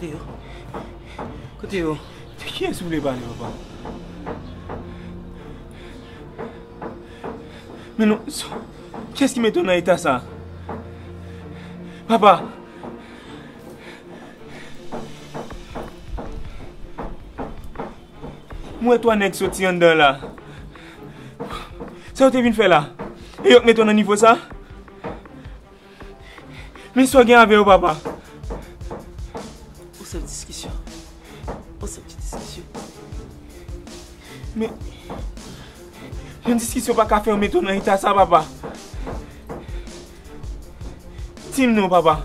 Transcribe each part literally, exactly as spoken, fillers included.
Kote yo? Kote yo? De kiyès ou vle pale, papa? Men non, so, kiyès ki mete w nan eta sa? Papa! M wè twa nèg soti anndan la. Sa yo te vin fè la? E yo k mete w nan nivo sa? Men sa w gen avè yo, papa? Yon senp diskisyon. Yon senp ti diskisyon. Men, yon diskisyon pa ka fè yo mete w nan eta sa, papa. Di m non, papa.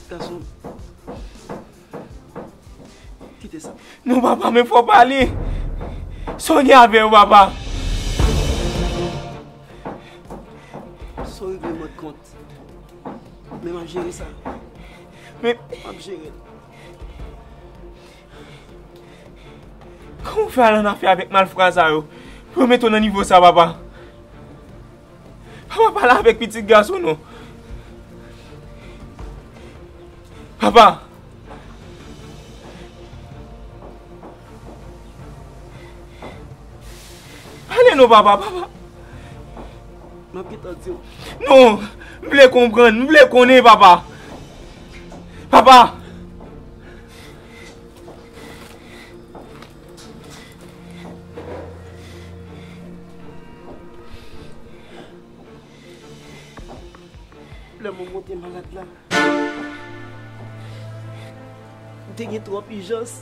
Gason, kite sa. Non, papa, men fò w pale. Sa w gen avè yo, papa? Sa w regle m rèd kont. Men m ap jere sa. Men m ap jere l. Kòman w fè al annafè avèk malfra sa yo? Pou yo mete w nan nivo sa, papa? Papa, pale avèk pitit gason w non. Papa! Pale non, papa, papa! M ap gentan di w. Non, m vle konprann, m vle konnen, papa! Papa! Lè mwen monte malad la, m te gen twòp ijans.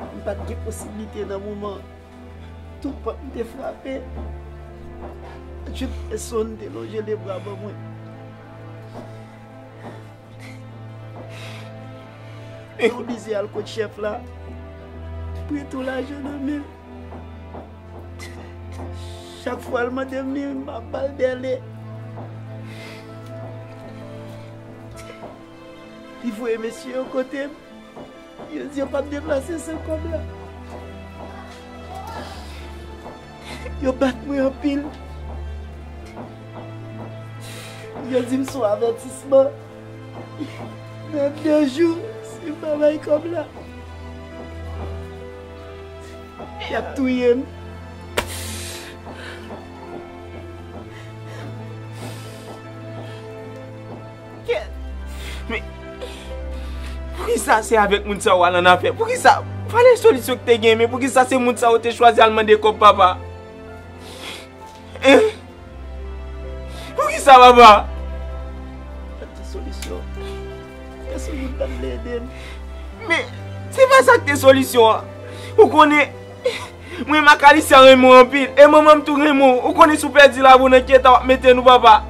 M pa t gen posiblite nan moman an. Tout pòt m te frape, jouk pèsonn te lonje lebra ban mwen. Mwen oblije al kot chèf la, prete yon lajan nan men l. Chak fwa l mande m li, m ap ba l bèle. Li voye mesye yo kote m. Yo di yo p ap deplase san kòb la. Yo bat mwen anpil. Yo di m se yon avètisman. Nan de jou, si m pa bay kòb la, y ap touye m. Men, poukisa se avèk moun sa w al annafè? Poukisa? Pale solisyon ki te gen, men poukisa se moun sa w te chwazi al mande kòb, papa? Hein? Poukisa, papa? Pa t gen solisyon. Pèsonn moun pa t vle ede m. Men, se pa sa k te solisyon an. Ou konnen, mwen, Makalisya renmen w anpil, e manman m tou renmen w. Ou konnen si w pèdi lavi w nan ki eta w ap mete nou, papa.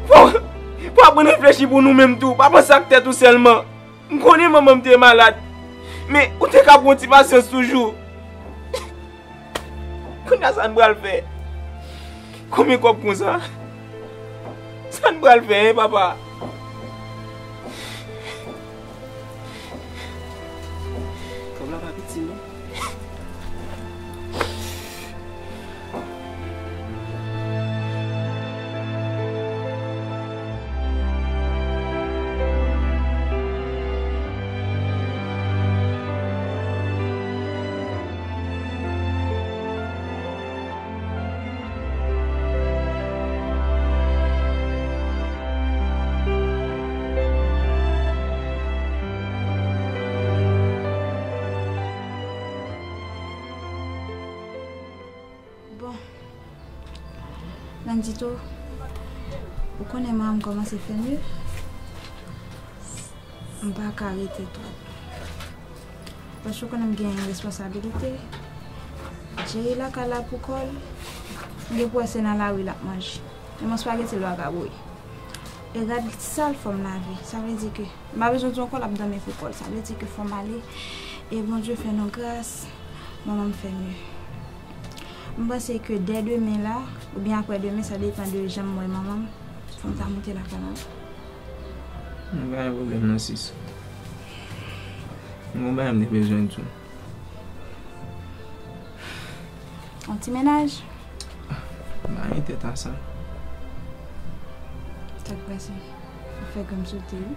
Fò, fò w aprann reflechi pou nou menm tou. Pa panse ak tèt ou sèlman. M konnen manman m te malad, men ou te ka pran yon ti pasyans toujou. Kounye a sa n pral fè? Konbyen kòb konsa? Sa n pral fè, hein, papa? Kòb la pa piti, non. Bon, Nandito, ou konnen manman m kòmanse fè mye. M pa ka rete twòp. Paske w konnen m gen responsabilite. Jerry lakay la pou kò l. M gen pou wè se nan lari l ap manje. E mon spaghetti l pa ka bouyi. E gad sa l fè m lave. Sa vle di ke m pa bezwen di ankò l ap dòmi pou kò l. Sa vle di ke fò m ale. E Bondye fè nou gras. Manman m fè mye. M panse ke dè demen la, oubyen aprè demen, sa depann de jan m wè manman m, fò m ta monte lakay manman m. M pa gen pwoblèm non, sis. M gon bagay m te bezwen di w. Yon ti mennaj? M pa gen tèt a sa. Sa k pase? Fè kè m sote, wi.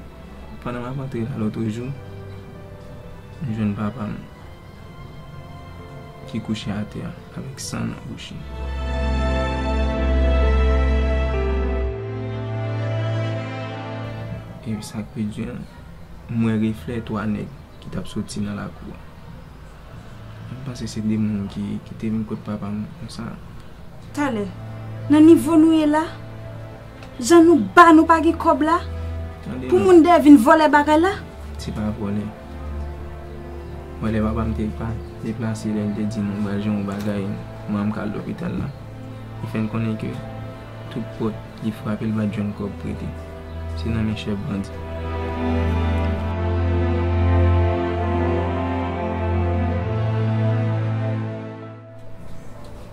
Pandan m ap antre la lòt jou, m jwenn papa m ki kouche atè a avèk san nan bouch li. E sa k pi di a, m wè reflè twa nèg ki t ap soti nan lakou a. M panse se de moun ki, ki te vin kot papa m konsa. Talè, nan nivo nou ye la, jan nou ba nou pa gen kòb la, pou moun dèyè vin vòlè bagay la? Se pa vòlè. Mwen, lè papa m te pa deplase, lè l te di nou pral jwenn yon bagay, mwen m ka al lopital la. Li fè n konnen ke tout pòt li frape, li pa t jwenn kòb prete. Se nan men chèf bandi.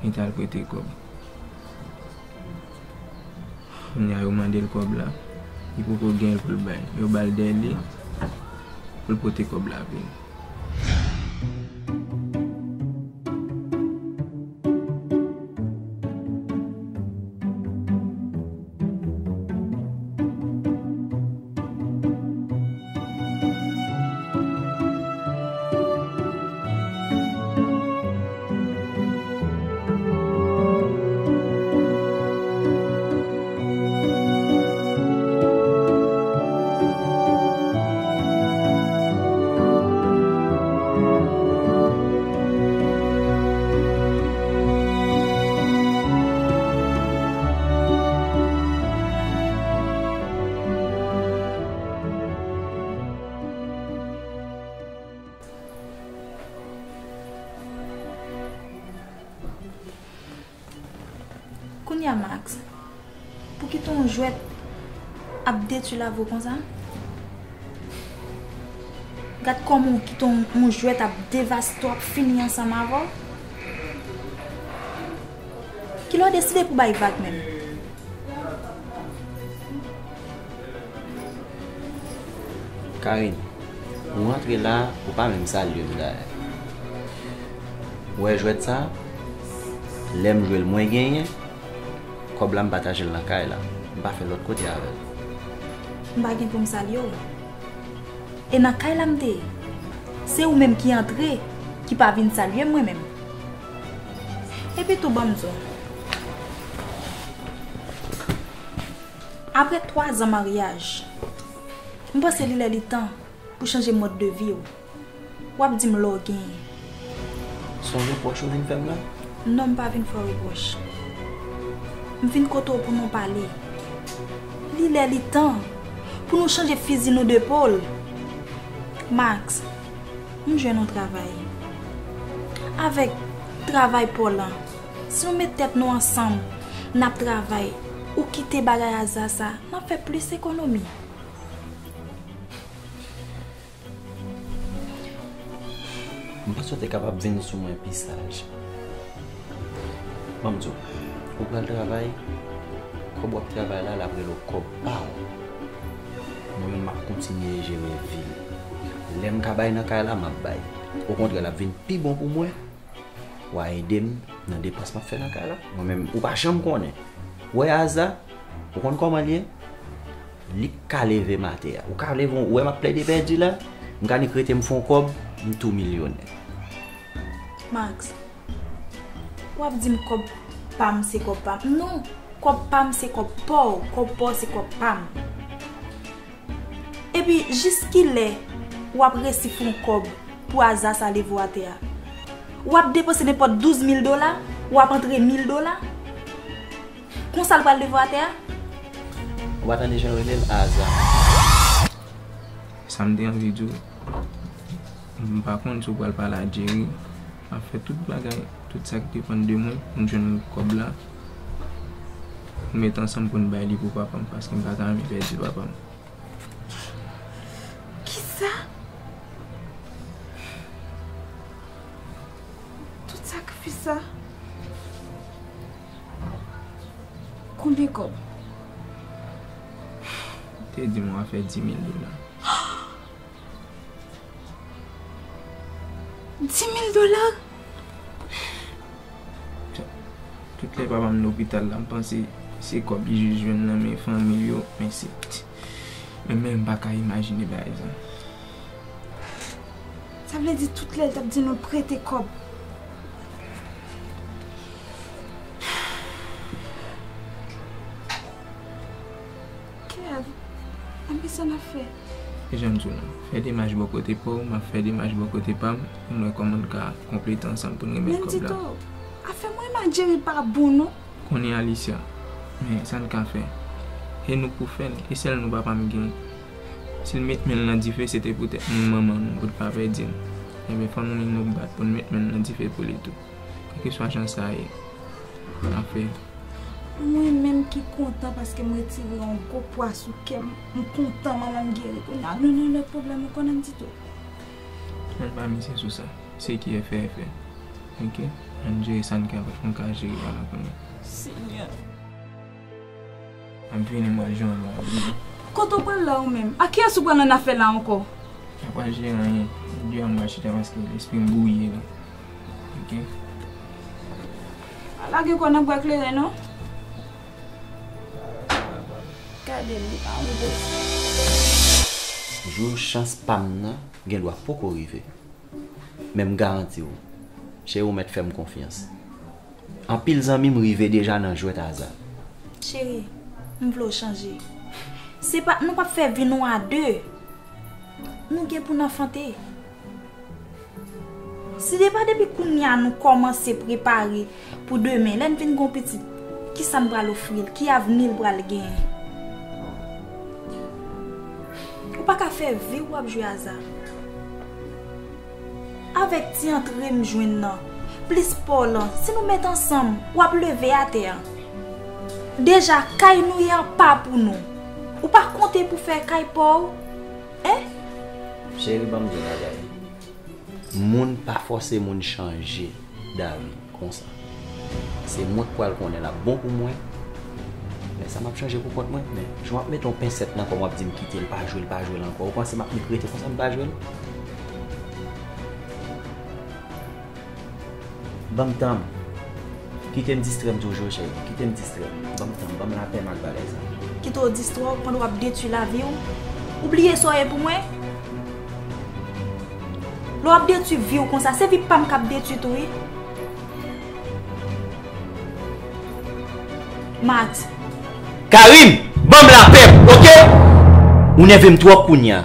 Li t al prete kòb. Kounye a, yo mande l kòb la. Li poko gen l pou l bay. Yo ba l dèyè li pou l pote kòb la vini. Kounye a, Max, pou kite yon jwèt ap detwi lavi w konsa? Gad kòman w kite yon, yon jwèt ap devaste w, ap fini ansanm avè w. Kilè w deside pou bay vag menm? Karine, ou rantre la, ou pa menm salye m dayè. Ou wè jwèt sa? Lè m jwe l, mwen genyen. Kòb la, m pataje l nan kay la. M pa fè lòt kote avè l. M pa gen pou m salye w. E nan kay la m te ye. Se ou menm ki antre, ki pa vin salye m mwen menm. Epi tou, ban m di w. Apre twa zan maryaj, m panse li lè li tan pou chanje mòd de vi w. W ap di m lè w genyen. Se yon repwòch ou vin fè m la? Non, m pa vin fè w repwòch. M vin kote w pou nou pale. Li lè li tan pou nou chanje fizi nou de pòl. Max, m jwenn yon travay. Avèk travay pa w lan, si nou met tèt nou ansanm, n ap travay, ou kite bagay aza sa, n ap fè plis ekonomi. M panse w te kapab vin sou mwen pi saj. Ban m di w, ou pral travay, kòb w ap travay la, l ap rele w kòb pa w. Mwen menm, m ap kontinye jere vi m. Lè m ka bay nan kay la, m ap bay. Okontrè, l ap vin pi bon pou mwen. W a ede m nan depans m ap fè nan kay la. Mwen menm, ou pa janm konnen. Ou wè aza, ou konn kòman l ye? Li k ka leve m atè a. Ou ka leve, ou wè m ap plede pèdi la? M ka nik rete m fè yon kòb, m tou milyonè. Max, w ap di m kòb pa m se kòb pa m. Non, kòb pa m se kòb pa w, kòb pa w se kòb pa m. Epi, jiskilè w ap resi fè yon kòb pou aza sa leve w atè a? W ap depanse nenpòt douz mil dola, w ap antre mil dola? Konsa l pral leve w atè a? Ou pa tande jan yo rele l, aza. Sa m te anvi di w, m pa konn si w pral pale a Jerry. M ap fè tout bagay, tout sa k depann de mwen, pou n jwenn kòb la, pou n met ansanm pou n bay li pou papa m, paske m pa ta renmen pèdi papa m. Kisa? Tout sakrifis sa? Konbyen kòb? Te di m w a fè dis mil dola. Dis mil dola? Tout lè papa m lopital la, m panse se kòb li jis jwenn nan men fanmi l yo, men se Men menm m pa ka imajine bagay sa. Sa vle di tout lè l t ap di nou prete kòb. Kev, anpi sa n ap fè? E jan m di w lan, fè demach bò kote pa w, m ap fè demach bò kote pa m, pou n wè kòman n ka konplete ansanm pou n remèt kòb la. Nandito, afè mwen m ak Jerry pa bon non. Konnen Alicia, men sa n ka fè? E nou pou fè l, e sèl nou papa m gen. Si l met men l nan dife, se te poutèt nou manman nou, pou l pa pèdi n. Ebyen, fò nou menm nou bat pou n met men n nan dife pou li tou. Kèlkeswa jan sa ye, n ap fè. Mwen menm ki kontan paske m retire yon gwo pwa sou kè m. M kontan manman m geri kounye a. Nou nan lòt pwoblèm ankò, Nandito? Ann pa mize sou sa. Se ki fè, fè. Oke? Ann jere sa n ka, n ka jere la kounye a. Senyè. M ap vini, m pral jwenn ou. Kote w pral la ou menm? A kiyès ou pral annafè la ankò? M pa pral jere anyen. Deyò m pral chita paske lespri m bwouye la. Oke? Pa lage kò nan bwa kleren non. Gade m, li pa yon gwo. Jou chans pa m nan gendwa poko rive. Men m garanti w, cheri, ou mèt fè m konfyans. Anpil zanmi m rive deja nan jwèt aza. Cheri, m vle w chanje. Se pa, nou p ap fè vi nou a de. Nou gen pou n anfante. Si se pa depi kounye a nou kòmanse prepare pou demen, lè n vin gon pitit, kisa n pral ofri l? Ki avni l pral genyen? Ou pa ka fè vi w ap jwe aza. Avèk ti antre m jwenn nan, plis pa w lan, si nou met ansanm, w ap leve atè a. Deja, kay nou ye an pa pou nou. Ou pa konte pou fè kay pa w? Hein? Cheri, ban m di w bagay. Moun pa fòse moun chanje davi konsa. Se mwen k pral konnen l ap bon pou mwen. Men sa m ap chanje pou kont mwen. Men jan w ap mete yon pensèt nan kò m, w ap di m kite l, pa jwe l, pa jwe l ankò. Ou panse m ap met rete konsa m pa jwe l? Ban m tan m. Kite m distrè m toujou, cheri. Kite m distrè m. Ban m tan m. Ban m lapè m ak bagay sa. Kite w distrè w pandan w ap detwi lavi w? Ou bliye sa w ye pou mwen? Lè w ap detwi vi w konsa, se vi pa m k ap detwi tou, wi. Max. Karim, ban m lapè m, oke? Ou nève m twòp kounye a.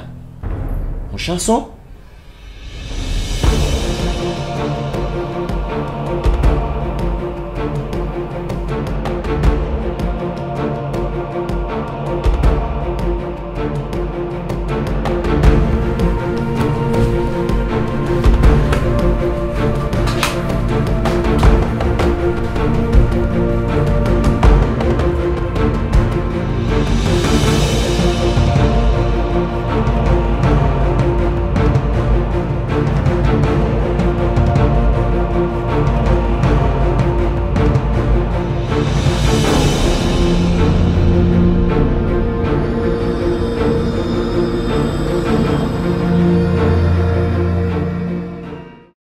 Yon chanson?